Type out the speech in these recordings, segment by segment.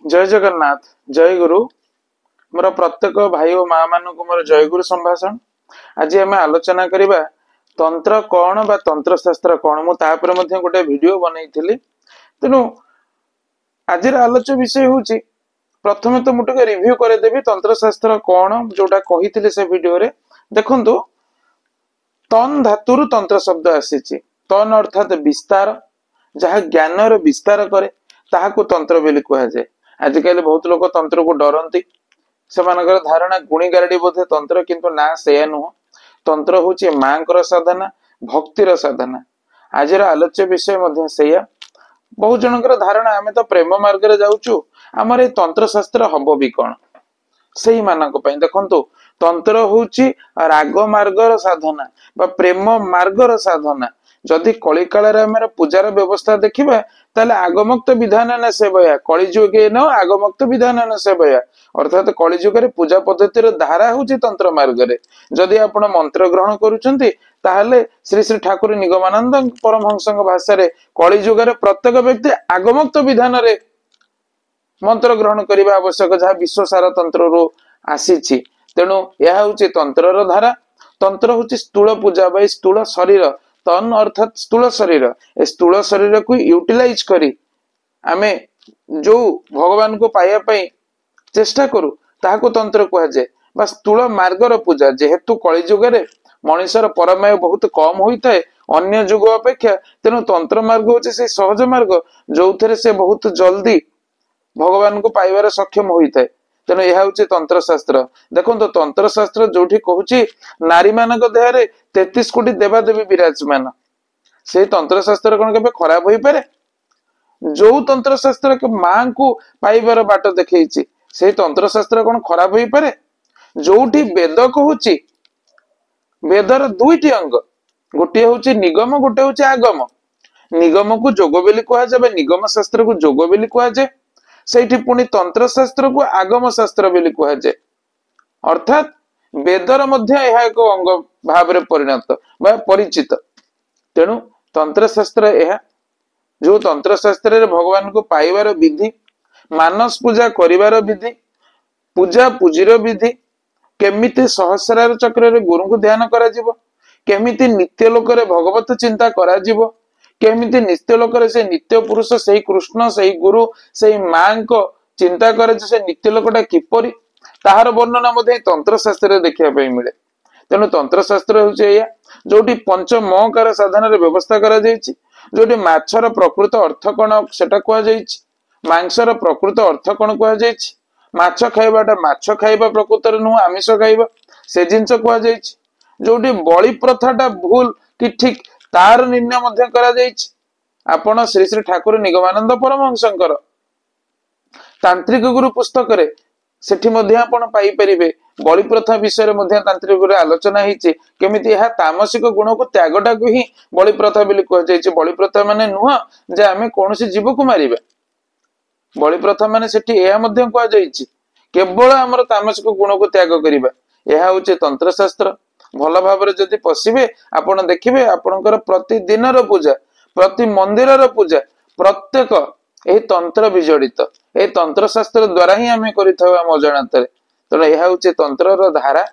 ଜୟ ଜଗନ୍ନାଥ, ଜୟ ଗୁରୁ। ମୋର ପ୍ରତ୍ୟେକ ଭାଇ ଓ ମା ମାନଙ୍କୁ ମୋର ଜୟଗୁରୁ ସମ୍ଭାଷଣ। ଆଜି ଆମେ ଆଲୋଚନା କରିବା ତନ୍ତ୍ର କଣ ବା ତନ୍ତ୍ରଶାସ୍ତ୍ର କଣ। ମୁଁ ତାପରେ ମଧ୍ୟ ଗୋଟେ ଭିଡିଓ ବନେଇଥିଲି। ତେଣୁ ଆଜିର ଆଲୋଚ୍ୟ ବିଷୟ ହଉଛି, ପ୍ରଥମେ ତ ମୁଁ ଟିକେ ରିଭ୍ୟୁ କରିଦେବି ତନ୍ତ୍ରଶାସ୍ତ୍ର କଣ, ଯୋଉଟା କହିଥିଲି ସେ ଭିଡିଓରେ। ଦେଖନ୍ତୁ, ତନ୍ ଧାତୁରୁ ତନ୍ତ୍ର ଶବ୍ଦ ଆସିଛି। ତନ୍ ଅର୍ଥାତ ବିସ୍ତାର, ଯାହା ଜ୍ଞାନର ବିସ୍ତାର କରେ ତାହାକୁ ତନ୍ତ୍ର ବୋଲି କୁହାଯାଏ। ଆଜିକାଲି ବହୁତ ଲୋକ ତନ୍ତ୍ରକୁ ଡରନ୍ତି, ସେମାନଙ୍କର ଧାରଣା ଗୁଣିଗାରଡି ବୋଧେ ତନ୍ତ୍ର, କିନ୍ତୁ ନା, ସେୟା ନୁହଁ। ତନ୍ତ୍ର ହଉଛି ମାଙ୍କର ସାଧନା, ଭକ୍ତିର ସାଧନା। ଆଜିର ଆଲୋଚ୍ୟ ବିଷୟ ମଧ୍ୟ ସେଇଆ। ବହୁତ ଜଣଙ୍କର ଧାରଣା ଆମେ ତ ପ୍ରେମ ମାର୍ଗରେ ଯାଉଛୁ, ଆମର ଏଇ ତନ୍ତ୍ରଶାସ୍ତ୍ର ହବ ବି କଣ? ସେଇମାନଙ୍କ ପାଇଁ ଦେଖନ୍ତୁ, ତନ୍ତ୍ର ହଉଛି ରାଗ ମାର୍ଗର ସାଧନା ବା ପ୍ରେମ ମାର୍ଗର ସାଧନା। ଯଦି କଳିକାଳରେ ଆମର ପୂଜାର ବ୍ୟବସ୍ଥା ଦେଖିବା, ତାହେଲେ ଆଗମକ୍ତ ବିଧାନ ସେବୟା କଳିଯୁଗେ ନ ଆଗମକ୍ତ ବିଧାନ ସେବୟା, ଅର୍ଥାତ କଳିଯୁଗରେ ପୂଜା ପଦ୍ଧତିର ଧାରା ହଉଛି ତନ୍ତ୍ର ମାର୍ଗରେ। ଯଦି ଆପଣ ମନ୍ତ୍ର ଗ୍ରହଣ କରୁଛନ୍ତି, ତାହେଲେ ଶ୍ରୀ ଶ୍ରୀ ଠାକୁର ନିଗମାନନ୍ଦ ପରମହଂସଙ୍କ ଭାଷାରେ କଳିଯୁଗରେ ପ୍ରତ୍ୟେକ ବ୍ୟକ୍ତି ଆଗମକ୍ତ ବିଧାନରେ ମନ୍ତ୍ର ଗ୍ରହଣ କରିବା ଆବଶ୍ୟକ, ଯାହା ବିଶ୍ୱସାର ତନ୍ତ୍ରରୁ ଆସିଛି। ତେଣୁ ଏହା ହଉଛି ତନ୍ତ୍ରର ଧାରା। ତନ୍ତ୍ର ହଉଛି ସ୍ଥୂଳ ପୂଜା ବା ସ୍ଥୂଳ ଶରୀର। ତନ ଅର୍ଥାତ ସ୍ଥୂଳ ଶରୀର। ଏ ସ୍ଥୂଳ ଶରୀରକୁ ୟୁଟିଲାଇଜ କରି ଆମେ ଯୋଉ ଭଗବାନଙ୍କୁ ପାଇବା ପାଇଁ ଚେଷ୍ଟା କରୁ, ତାହାକୁ ତନ୍ତ୍ର କୁହାଯାଏ, ବା ସ୍ଥୂଳ ମାର୍ଗର ପୂଜା। ଯେହେତୁ କଳିଯୁଗରେ ମଣିଷର ପରମାୟୁ ବହୁତ କମ ହୋଇଥାଏ ଅନ୍ୟ ଯୁଗ ଅପେକ୍ଷା, ତେଣୁ ତନ୍ତ୍ର ମାର୍ଗ ହଉଛି ସେଇ ସହଜ ମାର୍ଗ ଯୋଉଥିରେ ସେ ବହୁତ ଜଲଦି ଭଗବାନଙ୍କୁ ପାଇବାରେ ସକ୍ଷମ ହୋଇଥାଏ। ତେଣୁ ଏହା ହଉଛି ତନ୍ତ୍ରଶାସ୍ତ୍ର। ଦେଖନ୍ତୁ, ତନ୍ତ୍ରଶାସ୍ତ୍ର ଯୋଉଠି କହୁଛି ନାରୀ ମାନଙ୍କ ଦେହରେ 33 କୋଟି ଦେବାଦେବୀ ବିରାଜମାନ, ସେଇ ତନ୍ତ୍ରଶାସ୍ତ୍ର କଣ କେବେ ଖରାପ ହୋଇପାରେ? ଯୋଉ ତନ୍ତ୍ରଶାସ୍ତ୍ର ମାଙ୍କୁ ପାଇବାର ବାଟ ଦେଖେଇଛି, ସେଇ ତନ୍ତ୍ରଶାସ୍ତ୍ର କଣ ଖରାପ ହୋଇପାରେ? ଯୋଉଠି ବେଦ କହୁଛି, ବେଦର ଦୁଇଟି ଅଙ୍ଗ, ଗୋଟିଏ ହଉଛି ନିଗମ, ଗୋଟେ ହଉଛି ଆଗମ। ନିଗମକୁ ଯୋଗ ବୋଲି କୁହାଯାଏ ବା ନିଗମ ଶାସ୍ତ୍ରକୁ ଯୋଗ ବୋଲି କୁହାଯାଏ। ସେଇଠି ପୁଣି ତନ୍ତ୍ରଶାସ୍ତ୍ରକୁ ଆଗମ ଶାସ୍ତ୍ର ବୋଲି କୁହାଯାଏ। ଅର୍ଥାତ ବେଦର ମଧ୍ୟ ଏହା ଏକ ଅଙ୍ଗ ଭାବରେ ପରିଣତ ବା ପରିଚିତ। ତେଣୁ ତନ୍ତ୍ରଶାସ୍ତ୍ର ଏହା, ଯୋଉ ତନ୍ତ୍ରଶାସ୍ତ୍ରରେ ଭଗବାନଙ୍କୁ ପାଇବାର ବିଧି, ମାନସ ପୂଜା କରିବାର ବିଧି, ପୂଜା ପୂଜିର ବିଧି, କେମିତି ସହସ୍ରାର ଚକ୍ରରେ ଗୁରୁଙ୍କୁ ଧ୍ୟାନ କରାଯିବ, କେମିତି ନିତ୍ୟ ଲୋକରେ ଭଗବତ ଚିନ୍ତା କରାଯିବ, କେମିତି ନିତ୍ୟ ଲୋକରେ ସେ ନିତ୍ୟ ପୁରୁଷ, ସେଇ କୃଷ୍ଣ, ସେଇ ଗୁରୁ, ସେଇ ମାଙ୍କ ଚିନ୍ତା କରାଯିବ, ସେ ନିତ୍ୟ ଲୋକଟା କିପରି, ତାହାର ବର୍ଣ୍ଣନା ମଧ୍ୟ ତନ୍ତ୍ରଶାସ୍ତ୍ରରେ ଦେଖିବା ପାଇଁ ମିଳେ। ତେଣୁ ତନ୍ତ୍ରଶାସ୍ତ୍ର ହେଉଛି ଏଇଆ, ଯୋଉଠି ପଞ୍ଚମକାର ସାଧନାର ବ୍ୟବସ୍ଥା କରାଯାଇଛି, ଯୋଉଠି ମାଛର ପ୍ରକୃତ ଅର୍ଥ କଣ ସେଟା କୁହାଯାଇଛି, ମାଂସର ପ୍ରକୃତ ଅର୍ଥ କଣ କୁହାଯାଇଛି, ମାଛ ଖାଇବାଟା ମାଛ ଖାଇବା ପ୍ରକୃତରେ ନୁହଁ ଆମିଷ ଖାଇବା, ସେ ଜିନିଷ କୁହାଯାଇଛି, ଯୋଉଠି ବଳି ପ୍ରଥାଟା ଭୁଲ କି ଠିକ ତାର ନିର୍ଣ୍ଣୟ ମଧ୍ୟ କରାଯାଇଛି। ଆପଣ ଶ୍ରୀ ଶ୍ରୀ ଠାକୁର ନିଗମାନନ୍ଦ ପରମହଂସଙ୍କର ତାନ୍ତ୍ରିକ ଗୁରୁ ପୁସ୍ତକରେ ସେଠି ମଧ୍ୟ ଆପଣ ପାଇପାରିବେ। ବଳି ପ୍ରଥା ବିଷୟରେ ମଧ୍ୟ ତାନ୍ତ୍ରିକ ଗୁରୁ ଆଲୋଚନା ହେଇଛି, କେମିତି ଏହା ତାମସିକ ଗୁଣକୁ ତ୍ୟାଗଟାକୁ ହିଁ ବଳି ପ୍ରଥା ବୋଲି କୁହାଯାଇଛି। ବଳି ପ୍ରଥା ମାନେ ନୁହଁ ଯେ ଆମେ କୌଣସି ଜୀବକୁ ମାରିବା। ବଳି ପ୍ରଥା ମାନେ ସେଠି ଏହା ମଧ୍ୟ କୁହାଯାଇଛି କେବଳ ଆମର ତାମସିକ ଗୁଣକୁ ତ୍ୟାଗ କରିବା। ଏହା ହଉଛି ତନ୍ତ୍ରଶାସ୍ତ୍ର। ଭଲ ଭାବରେ ଯଦି ପଶିବେ, ଆପଣ ଦେଖିବେ ଆପଣଙ୍କର ପ୍ରତିଦିନର ପୂଜା, ପ୍ରତି ମନ୍ଦିରର ପୂଜା ପ୍ରତ୍ୟେକ ଏହି ତନ୍ତ୍ର ବିଜଡ଼ିତ। ଏହି ତନ୍ତ୍ରଶାସ୍ତ୍ର ଦ୍ଵାରା ହିଁ ଆମେ କରିଥାଉ ଆମ ଅଜାଣତରେ। ତେଣୁ ଏହା ହଉଛି ତନ୍ତ୍ରର ଧାରା।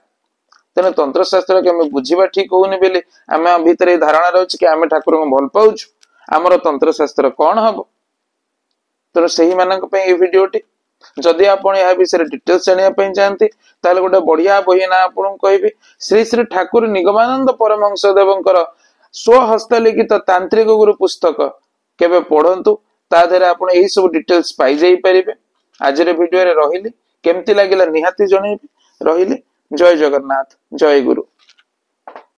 ତେଣୁ ତନ୍ତ୍ରଶାସ୍ତ୍ରକୁ ଆମେ ବୁଝିବା ଠିକ ହଉନି ବୋଲି ଆମେ ଭିତରେ ଏଇ ଧାରଣା ରହୁଛି କି ଆମେ ଠାକୁରଙ୍କୁ ଭଲ ପାଉଛୁ, ଆମର ତନ୍ତ୍ରଶାସ୍ତ୍ର କଣ ହବ? ତେଣୁ ସେଇମାନଙ୍କ ପାଇଁ ଏଇ ଭିଡିଓଟି। ଯଦି ଆପଣ ଏହା ବିଷୟରେ ଡିଟେଲ୍ସ ଜାଣିବା ପାଇଁ ଚାହାନ୍ତି, ତାହେଲେ ଗୋଟେ ବଢିଆ ବହି ନାଁ ଆପଣଙ୍କୁ କହିବି, ଶ୍ରୀ ଶ୍ରୀ ଠାକୁର ନିଗମାନନ୍ଦ ପରମହଂସ ଦେବଙ୍କର ସ୍ୱହସ୍ତଲିଖିତ ତାନ୍ତ୍ରିକ ଗୁରୁ ପୁସ୍ତକ କେବେ ପଢନ୍ତୁ। ତା ଦେହରେ ଆପଣ ଏଇ ସବୁ ଡିଟେଲ୍ସ ପାଇଯାଇ ପାରିବେ। ଆଜିର ଭିଡିଓରେ ରହିଲି। କେମିତି ଲାଗିଲା ନିହାତି ଜଣେଇବି। ରହିଲି, ଜୟ ଜଗନ୍ନାଥ, ଜୟ ଗୁରୁ।